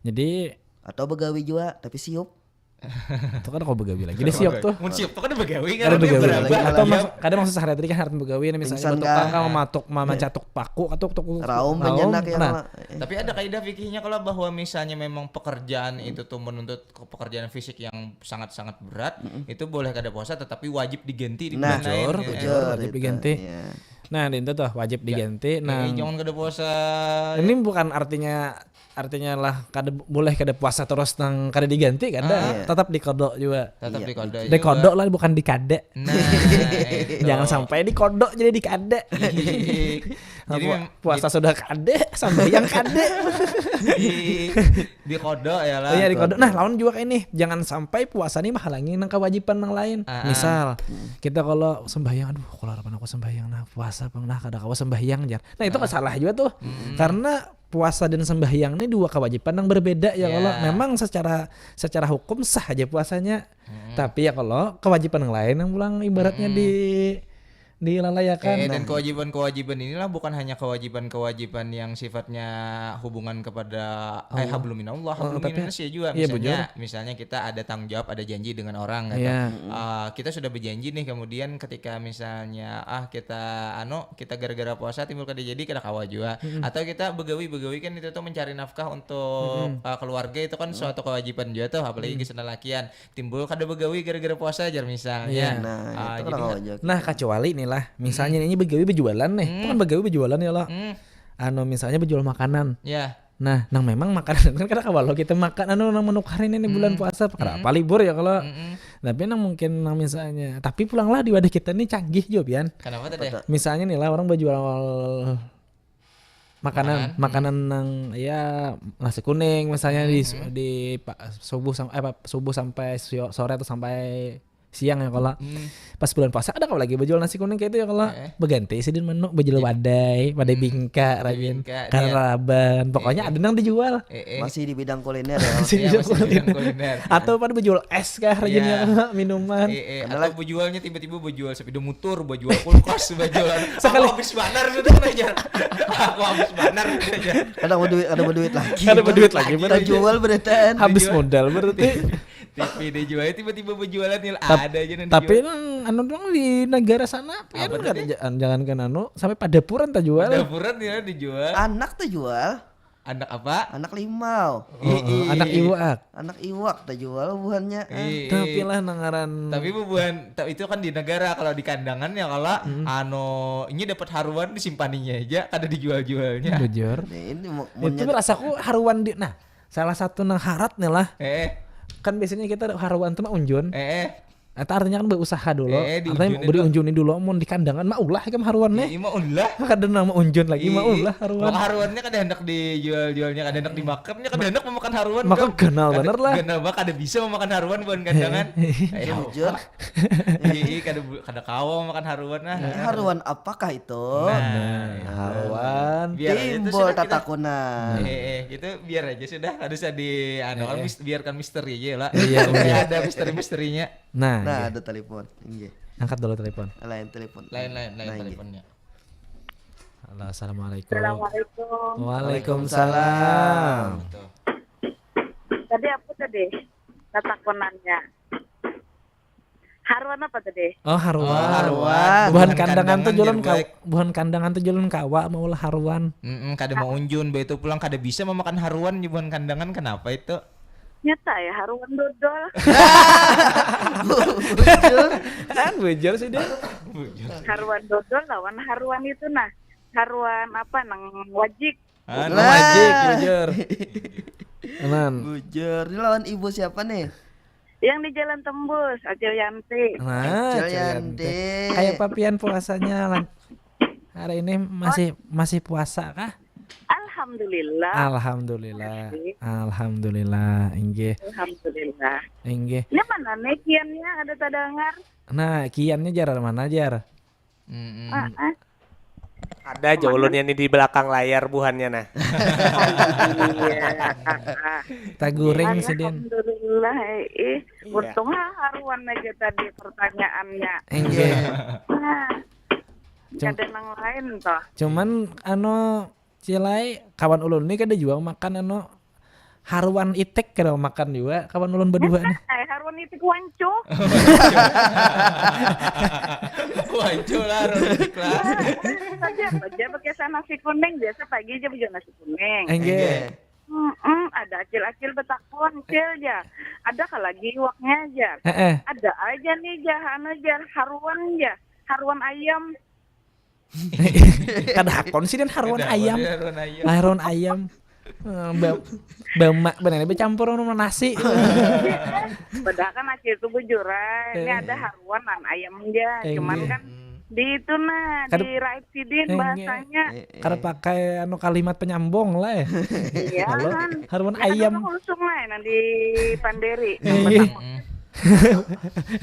Jadi Atau begawi juga tapi siup. itu kan kau begawi lagi. Dia siap tuh. Mun siap tuh kan begawi Kada kan begawi berapa lagi. Atau ya? Mas, kada maksud sehari tadi kan harus begawi nih misalnya Pingsan bertukang kah? Kamu matuk ma- mencatuk paku atau tuk Raum menyenak ya nah, Mak. Tapi ada kaidah fikihnya kalau bahwa misalnya memang pekerjaan itu tuh menuntut ke- pekerjaan fisik yang sangat-sangat berat, itu boleh kada puasa tetapi wajib diganti di Nah, bulan lain, bujur, ya. bujur. Wajib itu. diganti. Iya. Nah, itu tuh wajib diganti. Eh, Nah, jangan kada puasa. Ini bukan artinya artinya lah kada boleh kada puasa terus nang kada diganti kada Ah. tetap dikodok juga. Tetap Iya, dikodok. Dikodok lah bukan dikade. Nah, itu. Jangan sampai dikodok jadi dikade. Jadi Pu- mem- puasa sudah kade, sambayang kade. di, dikodok ya lah. Iya dikodok. Nah, lawan juga kayak ini, jangan sampai puasa nih menghalangi nang kewajiban nang lain. Ah, ah. Misal kita kalau sembahyang, aduh, kalau harapan aku sembahyang nah puasa pang nah kada kawa sembahyang jar. Nah, itu kan salah juga tuh. Karena puasa dan sembahyang ini dua kewajiban yang berbeda ya Ya. kalau memang secara secara hukum sah aja puasanya. Tapi ya kalau kewajiban yang lain yang pulang ibaratnya di dilalayakan. Eh, Nah, dan kewajiban-kewajiban inilah bukan hanya kewajiban-kewajiban yang sifatnya hubungan kepada eh hablum minallah, hablum tapi- minannas ya juga. Iya, Misalnya, misalnya kita ada tanggung jawab, ada janji dengan orang gitu. Iya. Eh, kita sudah berjanji nih, kemudian ketika misalnya ah kita anu kita gara-gara puasa timbul kada jadi kada kawa juga. Atau kita begawi begawi kan itu tuh mencari nafkah untuk eh, keluarga itu kan suatu kewajiban juga tuh, apalagi geus lalakian timbul kada begawi gara-gara puasa jar misalnya. Iya. Nah, Ah, itu jadi kan aja. Nah, kecuali nih lah, misalnya ini begawi berjualan nih, itu kan begawi berjualan ya lo. Hmm. Anu misalnya berjual makanan. Ya. Nah, nang memang makanan kan kada kawa lo kita makan anu nang menukarin ini bulan puasa, kenapa libur ya kalau. Mm-mm. Tapi nang mungkin nang misalnya, tapi pulanglah di wadah kita nih canggih juga pian. Kenapa tadi? Misalnya nih lah orang berjual makanan, makanan nang ya nasi kuning misalnya di su- di pa- subuh sampai apa subuh sampai sio- sore atau sampai siang ya kalau. Pas bulan puasa ada kau lagi berjual nasi kuning kayak itu ya kalau. Berganti sih di menu berjual wadai, wadai bingka, rajin bingka, kararaban. Pokoknya ada nang dijual. Eh, eh. Masih di bidang kuliner ya. Iya, masih di bidang kuliner. Atau pada berjual es kah rajin Iya. ya, minuman. Eh, eh. Atau berjualnya tiba-tiba berjual sepeda motor, berjual kulkas, berjual. Sekali habis banar sudah aja. Aku habis banar sudah aja. Kada mau duit, kada mau duit lagi. Kada berduit lagi. Kita jual berataan. Habis modal berarti. T V dijual tiba-tiba berjualan nih ada aja nanti. Tapi nang anu dong di negara sana pian Apa kada tadi? jangan jangankan anu sampai padapuran tak jual. Dapuran ya dijual. Anak tuh jual. Anak apa? Anak limau. Oh, anak iwak. Anak iwak tuh jual buhannya. Eh. Ih, Tapi lah nangaran tapi bubuhan ta- itu kan di negara, kalau di kandangan ya kalau anu ini dapat haruan disimpaninya aja kada dijual-jualnya. Bujur. Nah, ini mau Itu rasaku haruan di nah salah satu nang harat nih lah. Eh, eh, Kan biasanya kita haruan tuh mah unjun. eh, eh. Eta artinya kan berusaha dulu. Eh, artinya diunjuni dulu. Diunjuni dulu, mun di kandangan maulah ikam haruan nih. Iya, maulah. Kada nang maunjun lagi, maulah haruan. Maka haruannya kada hendak dijual-jualnya, kada hendak dimakapnya, kada hendak memakan haruan. Maka ganal banar lah. Ganal banget, kada bisa memakan haruan buhan kandangan. Jujur. Iya, kada, kada kawa memakan haruan lah. Haruan apakah itu? Nah, haruan. Timbul tatakunan. Eh, eh, itu biar aja sudah, kada usah di, anu, kan, biarkan misteri aja lah. Iya, iya. Ada misteri-misterinya. Nah, ada telepon. Inggih. Angkat dulu telepon. Lain telepon. Lain, lain, lain teleponnya. Halo, assalamualaikum. Assalamualaikum. Waalaikumsalam. Tadi apa tadi? Tatakunannya. Haruan apa tadi? Oh, haruan. Oh, haruan. Buhan kandangan tuh jualan ka-, buhan kandangan tuh jualan kawa maulah haruan. Mm-mm, kada maunjun, bah itu pulang kada bisa memakan haruan di buhan kandangan, kenapa itu? Nyata ya, haruan dodol. Bujur. Kan bujur sih dia. Haruan dodol lawan haruan itu nah. Haruan apa nang wajik? Ah, nah. Wajik, bujur. Aman. Bujur. Ini lawan ibu siapa nih? Yang di Jalan Tembus, Acil Yanti. Nah, Acil Yanti. Kayak papian puasanya lan-, hari ini masih, masih puasa kah? Alhamdulillah. Alhamdulillah. Masih. Alhamdulillah, inggih. Alhamdulillah. Inggih. Ini mana nih kiannya ada tadangar? Nah, kiannya jar mana jar? Mm-mm. Ah, ah. Ada aja ulunnya nih di belakang layar buhannya nah. Iya. Taguring sidin. Alhamdulillah, ih, iya. Untung ha-, haruan aja tadi pertanyaannya. Inggih. Nah, cum-, kada nang lain toh. Cuman, anu, Cilai, kawan ulun ni kada jua makan anu haruan itik, kada makan jua kawan ulun badua nih. Ai, haruan itik wancu. Wancu lah, haruan itik lah. Saja, saja pakai nasi kuning, biasa pagi aja bujur nasi kuning. Enggak. Mm-mm, ada acil-acil betakon, cil ja. Ada kah lagi iwaknya ja? Heeh. Ada aja nih ja, anu ja, haruan ja, haruan ayam. Kada hakon sih dan haruan ayam. Haruan ayam. Eh, ba-, bamak benar becampur sama nasi. Padahal kan nasi itu bujuran. Ini ada haruan dan ayam aja. Cuman kan di itu nah, di rait sidin bahasanya. Kada pakai anu kalimat penyambung lah ya. Iya. Haruan ayam. Langsung lah nang di panderi.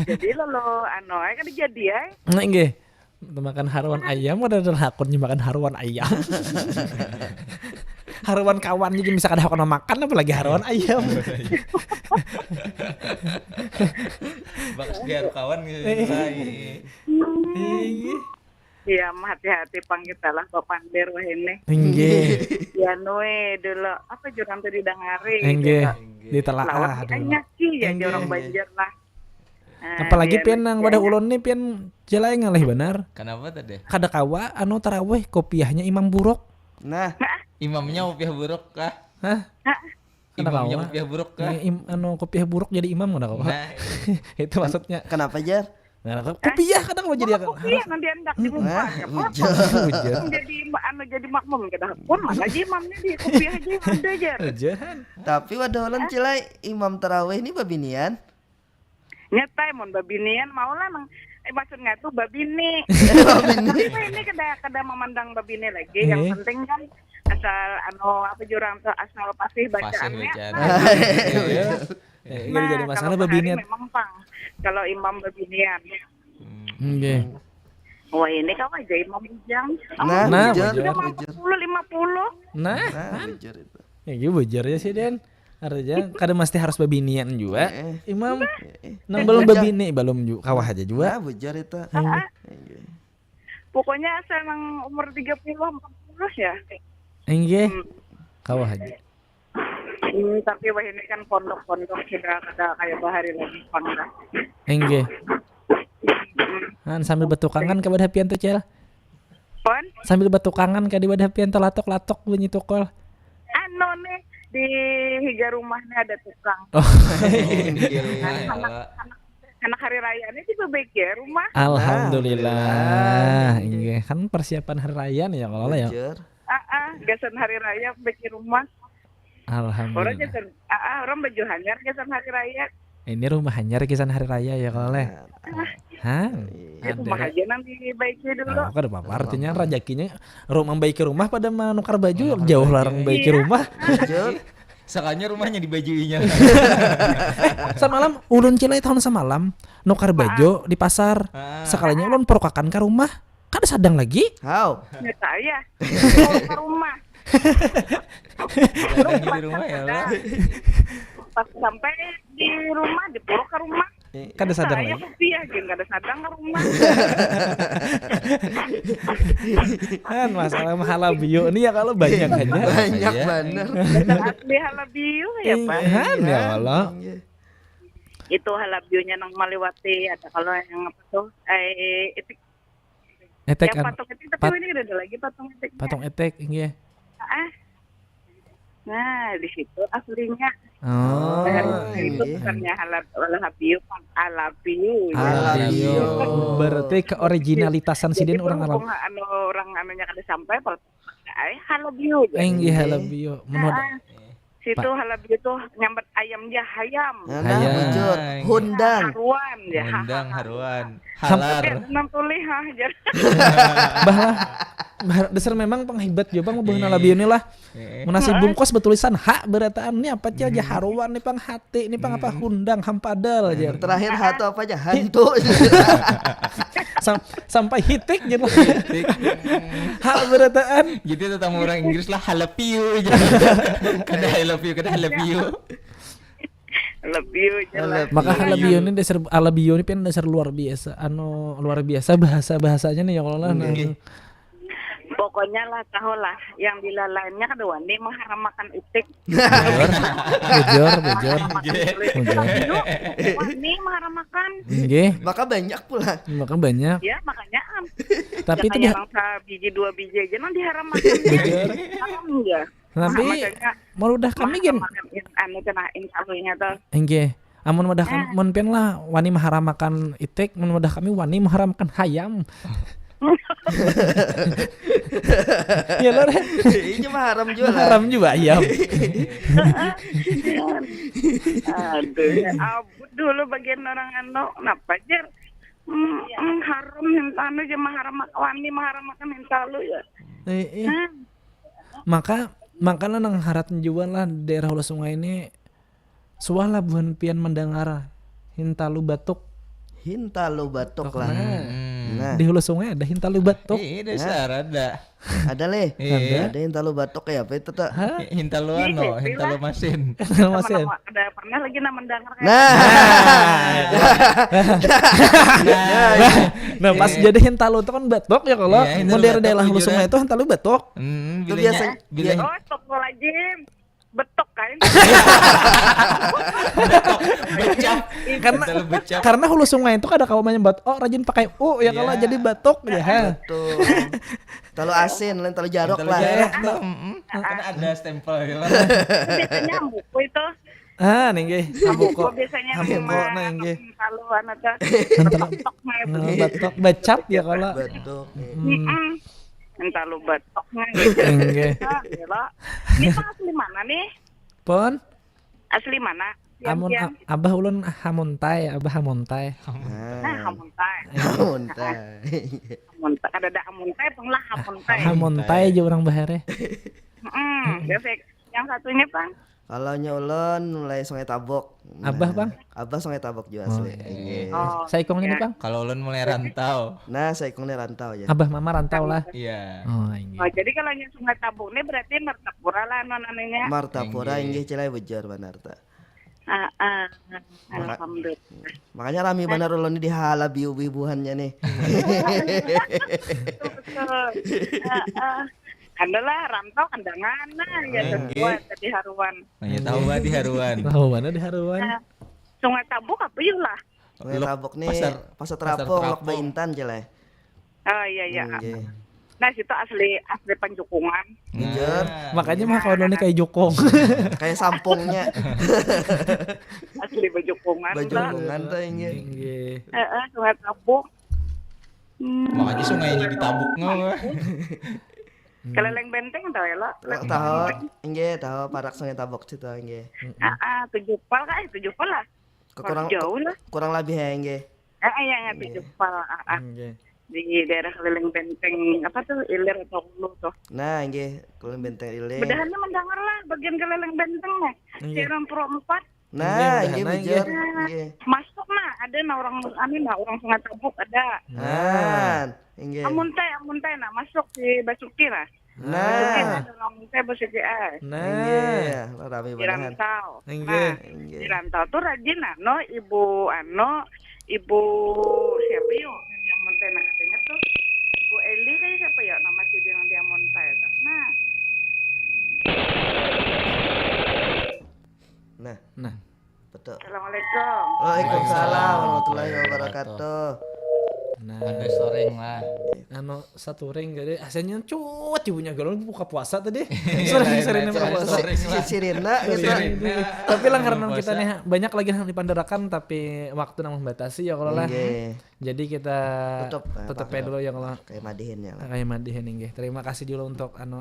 Jadi lo, lo anu, ay, kada jadi ay. Nah, nggih. Makan haruan ayam, ada hakun makan haruan ayam. Haruan kawan jadi bisa kada hakun makan, apalagi haruan ayam. Bakas biar kawan gitu. Iya, hati-hati pang kita lah bapander wah ini. Inggih. Ya nui dulu apa jurang tadi dangari. Inggih. Ditelaah dulu. Anyaki ya orang Banjar lah. Nah, apalagi pian nang wadah ulun nih pian jelai ngalih banar. Kenapa tadi? Kada kawa anu tarawih kopiahnya imam buruk. Nah, imamnya kopiah buruk kah? Hah? Kada kawa. Imamnya kopiah buruk kah? Im-, anu kopiah buruk jadi imam kada kawa. Nah. Itu maksudnya. Kenapa jar? Nah, kopiah kada kawa jadi akan. Kopiah nanti hendak di muka. Nah, bujur. Jadi anu jadi makmum kada pun mana aja imamnya di kopiah aja ada jar. Tapi wadah ulun cilai imam tarawih ini babinian. Nyatai mun babinian mau lah nang eh, maksudnya tuh babini. Babini. Tapi ini kada kada memandang babini lagi. Yang penting kan asal anu apa jurang tuh asal pasih bacaannya. Nah, jadi masalah babinian. Memang pang kalau imam babinian. Oke. Wah ini kau aja imam bujang. Nah, bujur, bujur. Lima puluh. Nah, bujur itu. Ya gitu bujur ya sih Den. Artinya kada mesti harus babinian juga. Imam nang belum babini belum juga kawah aja juga. Nah, bujur itu. Pokoknya asal nang umur tiga puluh empat puluh ya. Inggih. Kawah aja. Hmm, tapi wah ini kan pondok-pondok sudah kada kayak bahari lagi pang dah. Inggih. Han sambil betukangan ke wadah pian tuh, Cel. Pon? Sambil betukangan ke di wadah pian tuh latuk-latuk bunyi tukul. Anu nih di higa rumahnya ada tukang. Oh. Anak, anak hari raya ini juga baik ya rumah. Alhamdulillah. Inggih, kan persiapan hari raya nih ya kalau ya. Ah, ah, gasan hari raya baik di rumah. Alhamdulillah. Orang gasan, ah, ah, orang baju hanyar gasan hari raya. Ini rumah hanyar kisan hari raya ya kalau leh. Hah? Ya, rumah aja nang dibaiki dulu. Oh, kada apa-apa, artinya rajakinya rumah, membaiki rumah pada manukar baju, jauh larang baiki rumah. Sakanya rumahnya dibajuinya. Samalam ulun cilai tahun samalam nukar baju di pasar. Sakalinya ulun perukakan ke rumah, kada sadang lagi. How? Ya saya. Ke rumah. Lagi di rumah ya lah. Pas sampai di rumah, dipuruk ke rumah. Kada sadang lagi. Iya, kada sadang ke rumah. Kan masalah mahalabio ini ya kalau banyak aja. Banyak benar. Asli halabio ya, Pak. Kan ya Allah. Itu halabionya nang maliwati ada kalau yang apa tuh? Eh, itu Etek yang patung etek, tapi ini ada lagi patung etek. Patung etek, iya. Ah. Nah, di situ aslinya. Oh. Nah, itu bukannya halab halabio, halabio. Halabio. Berarti keoriginalitasan sidin orang Arab. Anu orang anunya kada sampai, kalau ay halabio. Inggih halabio. Menurut Situ halabio tuh nyambat ayam ja, hayam. Nah, bujur. Hundang. Haruan ya. Hundang, haruan. Halar. Nang tulih ha jar. Bah lah. Dasar memang panghibat jua pang bubuhan halabio ni lah. Mun nasi bungkus batulisan ha barataan ni apa jar ja, haruan ni pang, hati ni pang, apa hundang, hampadal jar. Terakhir ha tu apa ja, hantu. Sampai hitik jar. Hitik. Ha barataan. Jadi tetamu orang Inggris lah halapio aja. Kada I love you, kada halapio. Lebih jelas. Maka halabio ni dasar halabio ni pian dasar luar biasa. Anu luar biasa bahasa-bahasanya nih ya kalau lah. Nah. Pokoknya lah tahu lah yang di lainnya kada wani mengharamakan itik. Bujur, bujur. Bujur. Wani mengharamakan. Nggih. Maka banyak pula. Maka banyak. Ya, makanya am. Tapi itu dia biji dua biji aja nang diharamakan. Bujur. Haram ya. Tapi marudah kami gin. Anu cenah intalunya tuh. Inggih. Amun wadah kami mun pian lah wani maharamakan itik, mun wadah kami wani maharamakan hayam. Ya lor. Ini mah haram juga lah. Haram juga ayam. Aduh, ya abut dulu bagian orang anu, kenapa jer? Hmm, haram hintanu aja maharam wani maharamakan hintalu ya. Eh, eh. Maka maka nang harat jua lah daerah Hulu Sungai ini. Suah lah buhan pian mandangar hintalu batuk. Hintalu batuk lah. Nah. Nah. Di hulu sungai ada hintalu batuk. Iya, dasar ada. Ada leh. Iya. Ada hintalu batuk ya apa itu tak? Hintalu anu, hintalu masin. Hintalu masin. Ada pernah lagi nang mendengar kayak Nah. Nah, pas jadi hintalu itu kan batuk ya kalau iya, modern daerah hulu sungai itu hintalu batuk. Hmm, itu biasanya. Bila... Oh, astagfirullahaladzim. Betok kan. Karena karena hulu sungai itu kada kawa menyambat oh rajin pakai u ya kalau jadi batuk ya. Betul. Terlalu asin, lain terlalu jarok lah. Jarok tuh, mm -mm. Kan ada stempel gitu. Biasanya buku itu. Ah, nengge. Buku biasanya buku nengge. Kalau anak batok, batok, bacap ya kalau. Batok. Minta lu batok nang gitu. Enggak. Ini pang asli mana nih? Pon? Asli mana? Amun abah ulun Hamuntai, abah Hamuntai. Nah, Hamuntai. Hamuntai. Hamuntai. Kada ada Hamuntai, pang lah Hamuntai. Hamuntai aja orang bahare. Heeh, biasa. Yang satunya, Bang? Kalau nya ulun mulai Sungai Tabuk. Abah, Bang? Abah Sungai Tabuk juga asli. Oh, iya. Oh, saikung ini, Bang? Kalau ulun mulai rantau. Nah, saikung ini rantau ya. Abah mama rantau lah. Iya. Oh, ini. Oh, jadi kalau nya Sungai Tabuk ini berarti Martapura lah anu namanya. Martapura inggih cilai bujur banar ta. Ah, ah. Alhamdulillah. Makanya rami banar ulun di hala biu-bibuhannya nih. Betul. Ah, ah. Anu lah rantau kandangan nah ya kuat tadi haruan. Nah, ya tahu bah di haruan. Tahu mana di haruan? Nah, Sungai Tabuk apa yuk lah? Sungai Tabuk nih pasar, pasar terapung, Lok Baintan jeleh. Oh iya iya. Hmm, iya. Nah situ asli asli Panjukungan. Nah, makanya mah kalau nih kayak jukung. Kayak sampungnya. Asli Bajukungan. Bajukungan tuh ini. Heeh, Sungai Tabuk. Hmm. Makanya sungai ini ditabuk nggak? Keleleng benteng tau ya lo? Tahu, enggak tahu parak sungai tabok situ enggak. Ah, ah, tujuh pal kah? Eh, tujuh pal lah. Kurang jauh lah. Kurang lebih ya, nggih. Ah, iya, nggak Nggih. Jepal, ah, ah. Nggih. Di daerah keliling benteng, apa tuh, Ilir atau Hulu tuh. Nah, nggih, keliling benteng Ilir. Bedahannya mendengar lah, bagian keliling benteng lah. Nggih. Tiram Pro empat. Nah, nggih, nggih, bener. Nggih. Nah, nggih. Masuk nah, ada nah orang, anu nah, orang Sungai Tabuk ada. Nah, nggih. Amuntai, amuntai nah, masuk di Basuki lah. Nah. Nah, tolong saya bersedia. Nah. Iya, rame banget. Di rantau. Inggih. Nah, inggih. Di rantau tuh rajin, anu, ibu, anu, ibu siapa yuk? Yang Montai, nah, katanya tuh ibu Eli kayak siapa ya? Nama si yang dia Montai tuh. Nah. Nah. Nah. Betul. Assalamualaikum. Waalaikumsalam warahmatullahi wabarakatuh. Nah. Ada soring lah. Anu, saturing jadi hasilnya cuat ibunya galon buka puasa tadi. Soring, soring buka puasa. Si Sirina gitu. Tapi langkaran kita nih banyak lagi yang dipanderakan tapi waktu nang membatasi ya kalau lah. Jadi kita tutup ya dulu ya kalau. Kayak madihin ya lah. Kayak madihin inggih. Terima kasih dulu untuk anu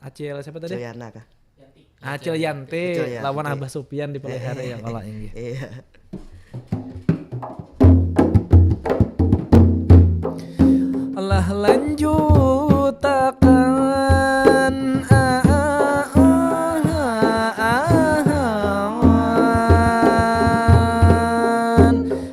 Acil siapa tadi? Juliana kah? Acil Yanti lawan Abah Supian dipelihara ya kalau inggih. Iya. Lah lanjutakan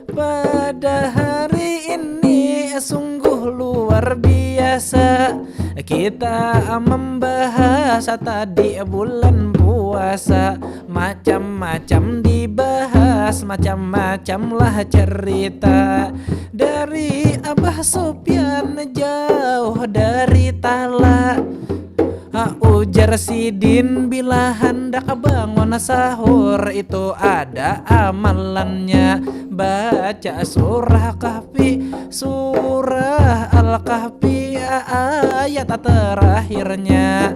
pada hari ini sungguh luar biasa. Kita membahas tadi bulan puasa, macam-macam dibahas, macam-macam lah cerita. Dari Abah Sopyan jauh dari Tala. Ha, ujar sidin bila handak bangun sahur itu ada amalannya. Baca surah Kahfi, surah Al-Kahfi ayat terakhirnya.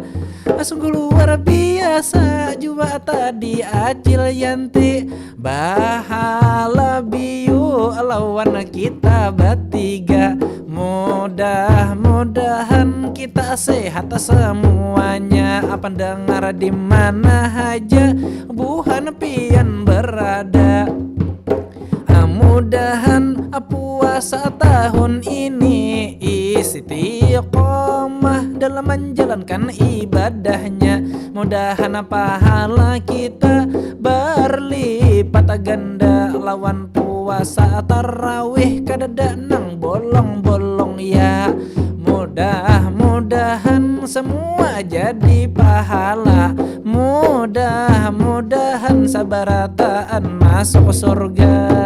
Sungguh luar biasa jua tadi Acil Yanti. Bahala biu lawan kita batiga. Mudah-mudahan kita sehat semuanya. Apa dengar di mana haja buhan pian berada. Mudahan puasa tahun ini istiqomah dalam menjalankan ibadahnya. Mudahan pahala kita berlipat ganda lawan puasa tarawih kadada nang bolong-bolong ya. Mudah-mudahan semua jadi pahala. Mudah-mudahan sabarataan masuk surga.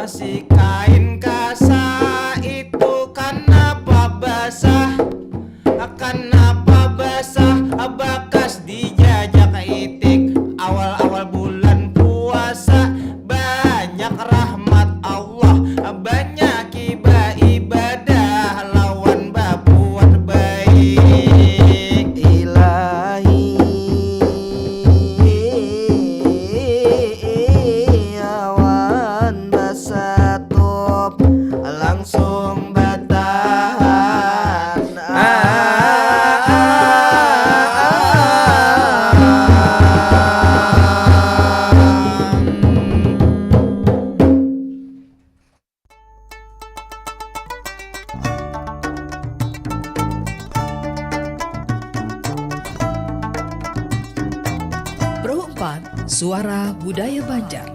Si kain kasa itu kanapa basah? Kanapa basah? Bakas dijajak itik. Awal-awal bulan puasa banyak rahmat Allah, banyak iba-, ibadah lawan babuat baik. Ilahi awan basatup langsung batahan. Pro empat, Suara Budaya Banjar.